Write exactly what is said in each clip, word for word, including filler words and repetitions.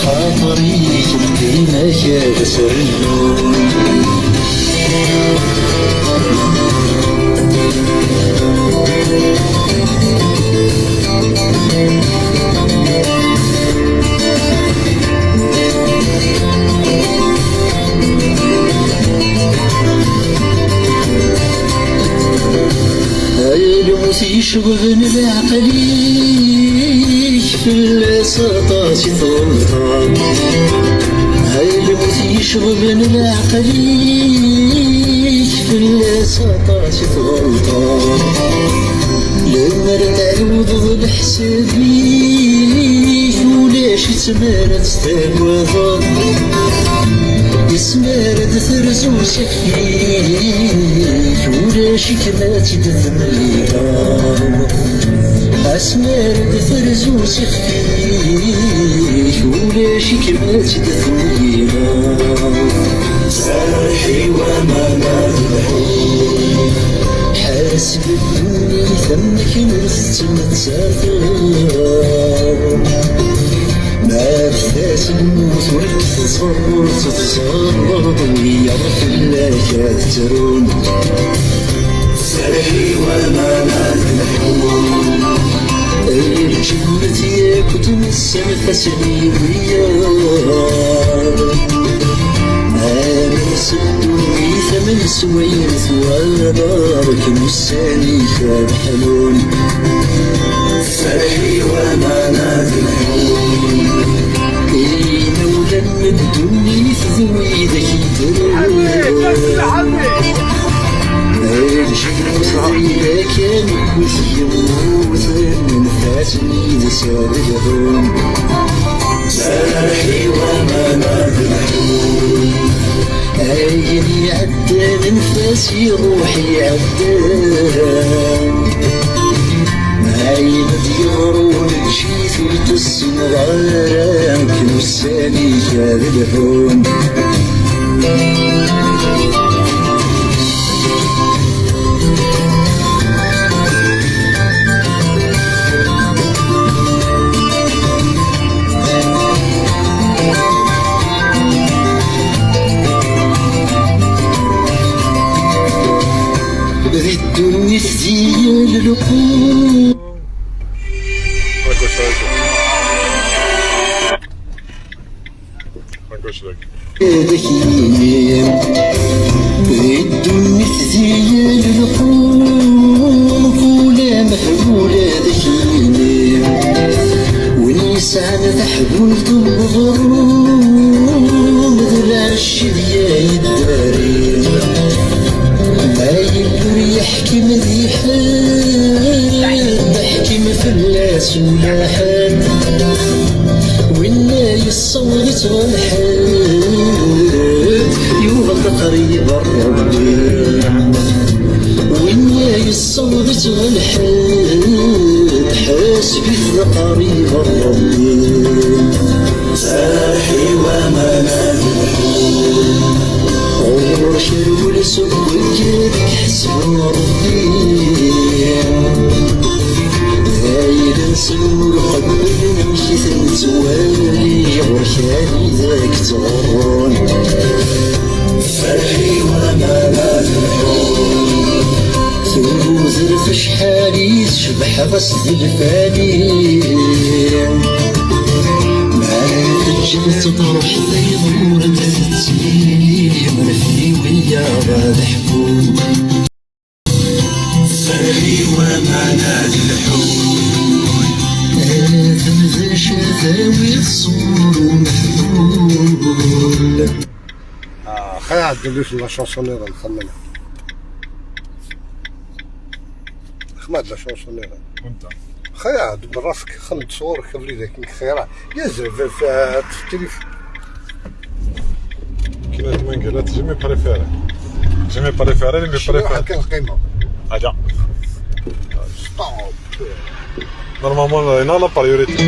Xaṭer-ik, mkeynak ad as-rennun. Ay lmut yecɣben leɛqel-ik, fell-as aṭas i tɣelṭeḍ. Ay lmut yecɣben leɛqel-ik, fell-as aṭas i tɣelṭeḍ. Lemmer tɛawdeḍ leḥsab-ik, ulac-itt mi ara tt-tagadeḍ. Asmi ara d-terzu s ixef-ik, ulac-ikem ad tt-id-temlileḍ. Asmi ara d-terzu s ixef-ik, ulac-ikem ad tt-id-temlileḍ. Serreḥ i waman ad lḥun. Ḥaseb ddunit am akken ur tettmettat. Ma tfat lmut ur k-tẓerr, ur tettẓerreḍ, wiyaḍ fell-ak ad ttrun. Serreḥ i waman ad lḥun. Ay lǧennet yakk tmessenfasen i wiyaḍ. Amen s ddunit, amen s wayen twalaḍ, akken ussan-ik ad ḥlun. Serreḥ i waman ad lḥun. Imawlan n ddunit d widak yeddren. Lǧennet d ayla kan i yemmuten, nfat-nni d sɛedlun. Serreḥ i waman ad lḥun. Ayen iɛeddan nfas iruḥ iɛeddan. Ayen d-yeḍrun eǧǧ-it ur tessineḍ ara akken ussan-ik ad lḥun. Di ddunit di yal lqut. Ad ak-yini, di ddunit di yal lqut, kul ameḥbul ad ak-yini. Win yesɛan taḥbult n uɣrum, d lɛecc i d yayeddarin. Ma yella ur yeḥkim ad iḥedd, ḥkim fell-as ulaḥedd. Winna yessaweḍ-itt ɣer lḥedd, yuɣal d aqrib n Ṛebbi. Winna yessaweḍ-itt ɣer lḥedd, ḥaseb-it d aqrib n Ṛebbi. Serreḥ i waman ad lḥun. Ɣur-k rwel seg wakken i k-ḥesben Ṛebbi. D ayla-nsen ur qebblen amek i ten-nettwali, ɣur-k anida k-ttɣurrun. Ferḥ i waman ad lḥun. Tuzert acḥal i tecbeḥ ɣas d lfani. Ma teǧǧel tebruḥ tayḍur tettili, ɣef wiyaḍ ad ḥkun. Ferḥ i waman ad lḥun. Ad mdac ad awiɣ ṣṣur umeḥlul. Ah, xir ɛeddi-d la chanson-iḍen, xemmem. Xemmem-d la chanson-iḍen. وانت؟ خير عاد براسك، خمد صور خلي ذاك خير. يا زلمة، في التليفون. كاين هاد المانجا، لا، c'est mes préférés. C'est mes préférés، les mes شنو préférés. حق القيمة؟ هذا. Stop. Normalement, euh, non, la priorité.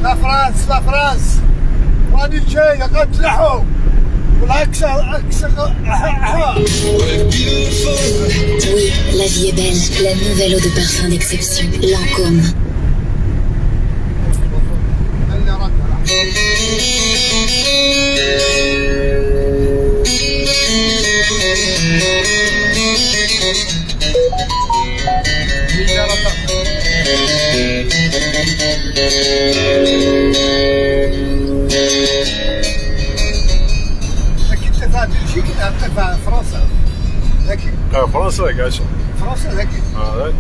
La France, la France. راني جاي قد لحو. والعكس، عكس. Oui, la vie est belle. La nouvelle eau de parfum d'exception, Lancôme. Akken tafeɛ Belgique, tafeɛ Fransa. Akken. Ah, Fransa, gars. Fransa, akken. Ah, ouais.